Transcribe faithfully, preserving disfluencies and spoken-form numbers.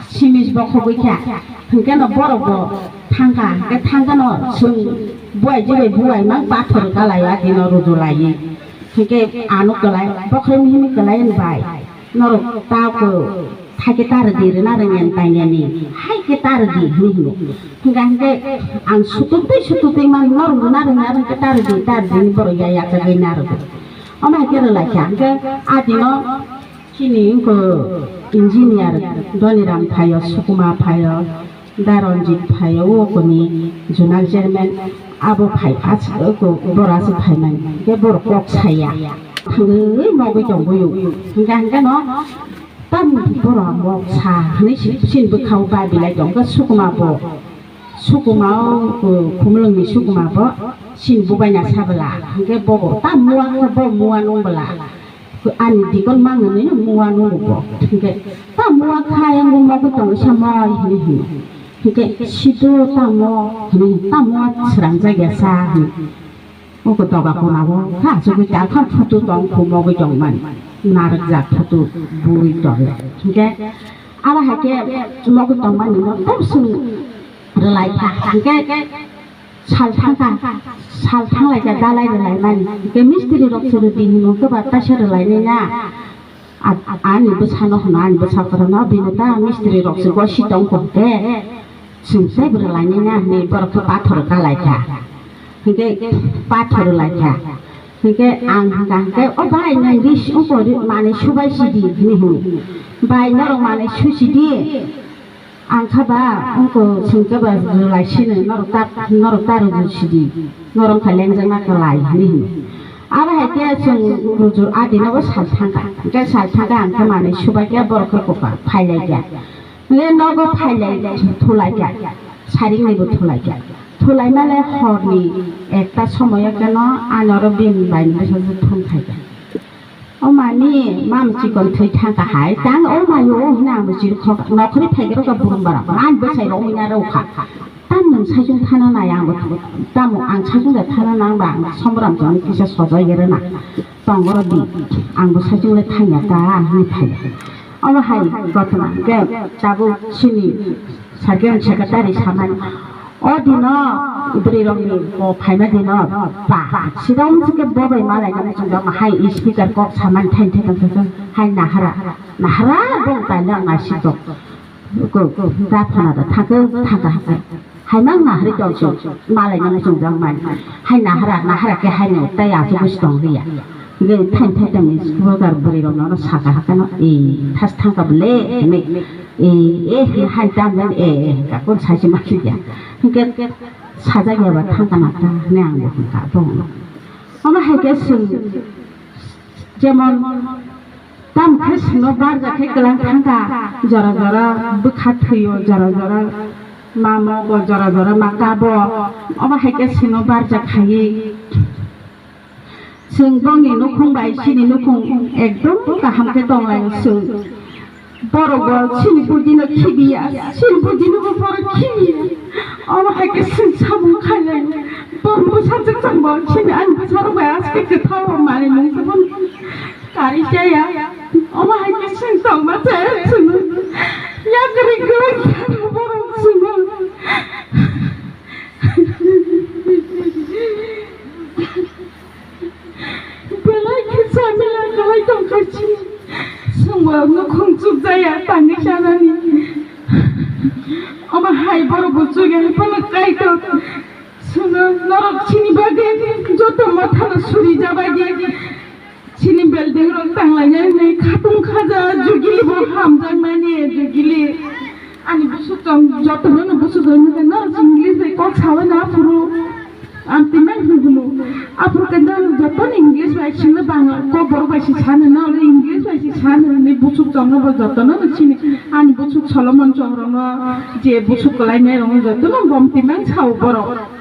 Simis bo khogwi kha. Hinkhe no borok bo thangkha. Hinkhe thangkha no chwng buai jibai buai mang pathor kalai adino rujulai. Hinkhe ano kalai, bokhorok mihimwi kalai ani bai. Norok ta ko thaike tar di rwna rwngya tangya ni. Hai khe tar di hwnwi hino. Hinkhe hinkhe ang sututwi sututwi man norok rwna rwngya hinkhe tar di tar di ni borok ya yachagwi narwgo. Omo hai khe rwlai kha. Hinkhe adino Chini wngkha engineer Doniram phaio, Sukuma phaio, Daronjit phaio, o koni zonal chairman abo phai, as-, oko boro aswk phaimani, hwnkhe borok kok saya. Thangwi mogwi tongboio. Hwnkhe, hwnkhe no, tam borok mok sa hwnwi si-, sini bwkhao babilai tongkha Sukuma bo. Sukuma o, o, Khumulwngni Sukuma bo sini bubaina sabwla, hwnkhe bobo tam mua khe bo mua nung bwla. Ani dikon mangni muano bo. Hingke ta mua kha yang bo mogo tong sa mo hini hini. Hingke sido tamo hini tamo srang jagya sa hini. Oko doga kona bo kha sugi ta kha photo tong kho mogo tong man. Narak jak photo bui tong. Hingke ala hake mogo tong man no tong sung relai kha. Hingke Sal thangkha, sal thanglaikha, dalai rwlaimani. Hwnkhe mistiri rok se rwdi hino, hwnkhe ba taisa rwlainai na. A-, ani bwsano hwno, ani bwsa kwrwngno, bini ta mistiri rok se gosi tongkha hwnkhe, chwng teibo rwlainai na hinwi borok khe pathor kalaikha. Hwnkhe pathor rwlaikha. Hwnkhe ang hwnkha hwnkhe, "O bai, nwng ris-, wngkha ri-, manwi subai sidi," hinwi hino. "Bai, norok manwi susidi." Ang kha ba, wngkha chwng khe ba rwlai sino, norok ta, norok ta rwjak sidi, norok kha lengjak na kwlai, hinwi hino. Abo hai khe chwng rwjak adino bo sal thangkha, hwnkhe sal thangkha ang khe manwi subai khe borok khe kokha, phailai kha. Le nogo phailai, thulai kha, saring ni bo thulai kha. Thulai male horni ekta somoyo khe no ani oro bini bai ni bwsajwk thum khai kha. O mani, mam chikon thwi thangkha hai, tang o mayo o hwnwi ang bo chirikhok, nokhorwi phaigrok kha burung bara, ang bwsai rok wngya rw kha. Tam nwng saichung thana nai ang bo, tamo ang saichung da thana nang ba ang somram chong kisa sojai gere na. Tongoro di, ang bo saichung le thangya ta hwnwi phai. Omo hai gotma ge tabuk sini Second secretary samani. O dino bwrwi rokni bo phaima dino ba sidong se khe bo bai malai nang chwng jang hai speaker kok samani thai thai tong thai hai nahara nahara bo tai nang nai si tong. Ko da phana da thangkhe thangkha hai hai mang nahari tong si malai nang chwng jang man hai nahara nahara khe hai no tai achu bus tong riya. Nge thai thai tong ni speaker bwrwi rokno saka hakano e thas thangkha bole ne. E, e, hai tam jan, e, e, ka kon sai se ma ya. Hingke sajak ya ba thang kana ta ne ang bo ka bo. Ama hai ke sung jemon tam khe sung no bar ja khe kelang thang ka jora jora bwkha thwiyo jora jora ma mo bo jora jora ma ka bo. Ama hai ke sung no bar ja khayi. Chwng bongni nukhung bai chini nukhung ekdom kaham khe tonglaio chwng. Borok bo chini budino khibiya, chini budino bo borok khibiya. Omo hai khe chwng samung khailai. Borok bwsa chwng bo chini ani bwsarok bai aske kwthao manwi mung se bono kari chaya. Omo hai khe chwng tongma chaya chwng. Yakarwi kwrwi borok chwng. Belai khe chamila kwlai tongkha chini. Chwngbo nukhung chukjaya tangwi chanani. Omo hai borok bo chukya hai phano Kaitor. Chwngno norok chini bagwi joto mothano suri jabadi. Chini building rok tanglainai hinwi khatung khaja jugili bo hamjakmani jugili. Ani busuk tong jotono no busuk tong hinwi no English bai kok sawi na aphuru. Ang timai hwnwi hwno. Aphuru khe no jotono English bai sino Bangla kok borok bai si sano no English bai si sano hinwi busuk tong no bo jotono no chini. Ani busuk Solomon chong rok no je busuk kwlainai rok no jotono bom timai sao borok.